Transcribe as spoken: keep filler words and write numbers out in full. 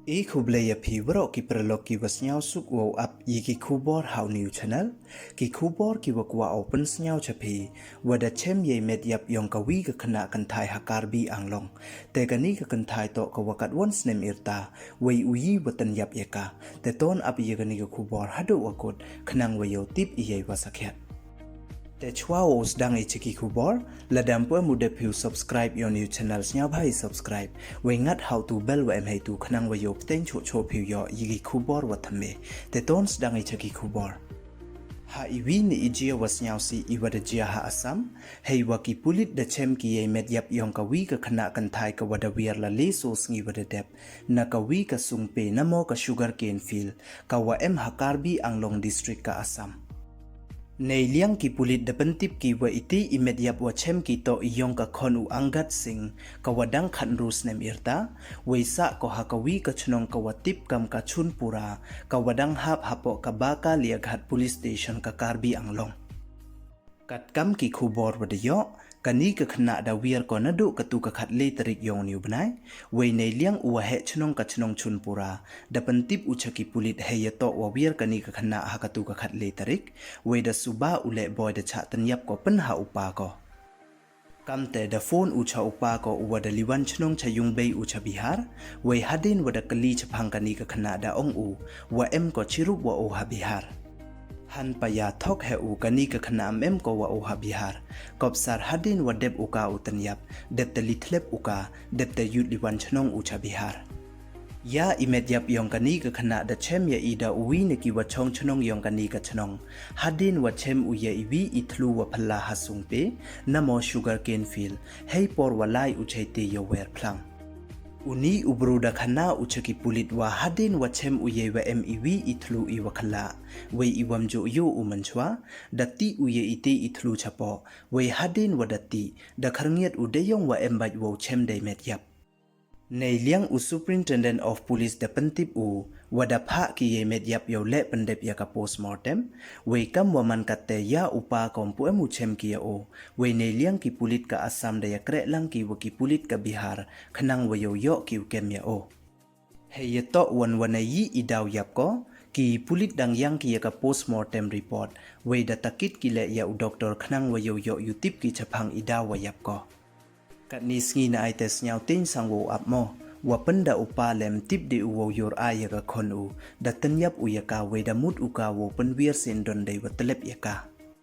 I khublei ya phi waroh ki paralok ki wa sniawsuk wow ap ya ki khubor ha u new channel. Ki khubor ki wa kwah u pynsniaw cha phi, wa da chem yei met yap yong ka wi ka khynnah kynthai ha Karbi Anglong. Te kani ka kynthai toh ka wa katwon snem yrta, wei u yi wa tynyap ya ka. Te ton ap ya kani ka khubor haduh wa kut, khnang wa yow tip yei wa sakhiat. Te chwa wow sdang i cha ki khubor, lada ym pu em u dep phi u subscribe ya u new channel, sniawbha i subscribe, wei ngat ha u tu bell wa em heitu khnang wa yow pteng choh choh phi u yoh ya ki khubor wa thymme. Te ton sdang i cha ki khubor. Ha i wi ni i jia wa sniawsih i wa da jia ha Assam, hei wa ki pulit da chem ki yei met yap yong ka wi ka khynnah kynthai ka wa da wiar la le so sngi wa da dep, na ka wi ka sungpe namo ka sugarcane field, ka wa em ha Karbi Anglong district ka Assam. Nei liang ki pulit da pyntip ki wa iti i met yap wa chem ki toh i yong ka khon u Angad Singh, ka wa dang khatynru snem yrta, wei sah ko ha ka wi ka chnong ka wa tip kam ka Chunpura, ka wa dang hap hapoh ka Baka Liaghat Police Station ka Karbi Anglong. Katkam ki khubor wa da yoh, kani ka khynnah da wiar ko naduh ka tu ka khatle tarik yong u ni u bnai, wei nei liang u wa heh chnong ka chnong Chunpura, da pyntip u cha ki pulit hei ya toh wa wiar kani ka khynnah ha ka tu ka khatle tarik, wei da suba u leh boi da chah tynyap ko pynha u pa ko. Kamte da phone u cha u pa ko u wa da liwan chnong cha yung bei u cha Bihar, wei hadien wa da kylli chaphang kani ka khynnah da ong u, wa em ko chirup wa o ha Bihar. Hanpa ya thok heh u kani ka khynnah ym em ko wa o ha Bihar. Kopsar hadien wa dep u ka u tynyap, dep te li thlep u ka, dep te yut liwan chnong u cha Bihar. Ya i met yap yong kani ka khynnah da chem ya i da u wi na ki wa chong chnong yong kani ka chnong. Hadien wa chem u ya i wi i thlu wa phylla ha sungpe, namo sugarcane field, hei por wa lai u chai te ya wer phlang. U ni u bru da khana u cha ki pulit wa hadien wa chem u yei wa em i wi i thlu i wa khylla, wei i wam ju yoh u mynchwa, da tih u yei i te i thlu chapoh, wei hadien wa da tih, da khyrngiat u da yong wa em bait wow chem dei met yap. Nei liang u Superintendent of Police da pyntip u, wa da phah ki yei met yap yow leh pyndep ya ka postmortem, wei kam wa man katte ya u pa ko ym pu em u chem ki ya o, wei nei liang ki pulit ka Assam da ya kreh lang ki wa ki pulit ka Bihar, khnang wa yow yoh ki u kem ya o. Hei ya toh wan wa nei yi i daw yap ko, ki pulit dang yang ki ya ka postmortem report, wei da takit ki leh ya u doktor khnang wa yow yoh u tip ki chaphang i daw wa yap ko. Katni sngi na ai te sniaw teng sang wow ap mo, wa pynda u pa lem tip de u wow yor ai ya ka khon u, da tynyap u ya ka wei da mut u ka wow pynwiar sien don dei wa tlep ya ka.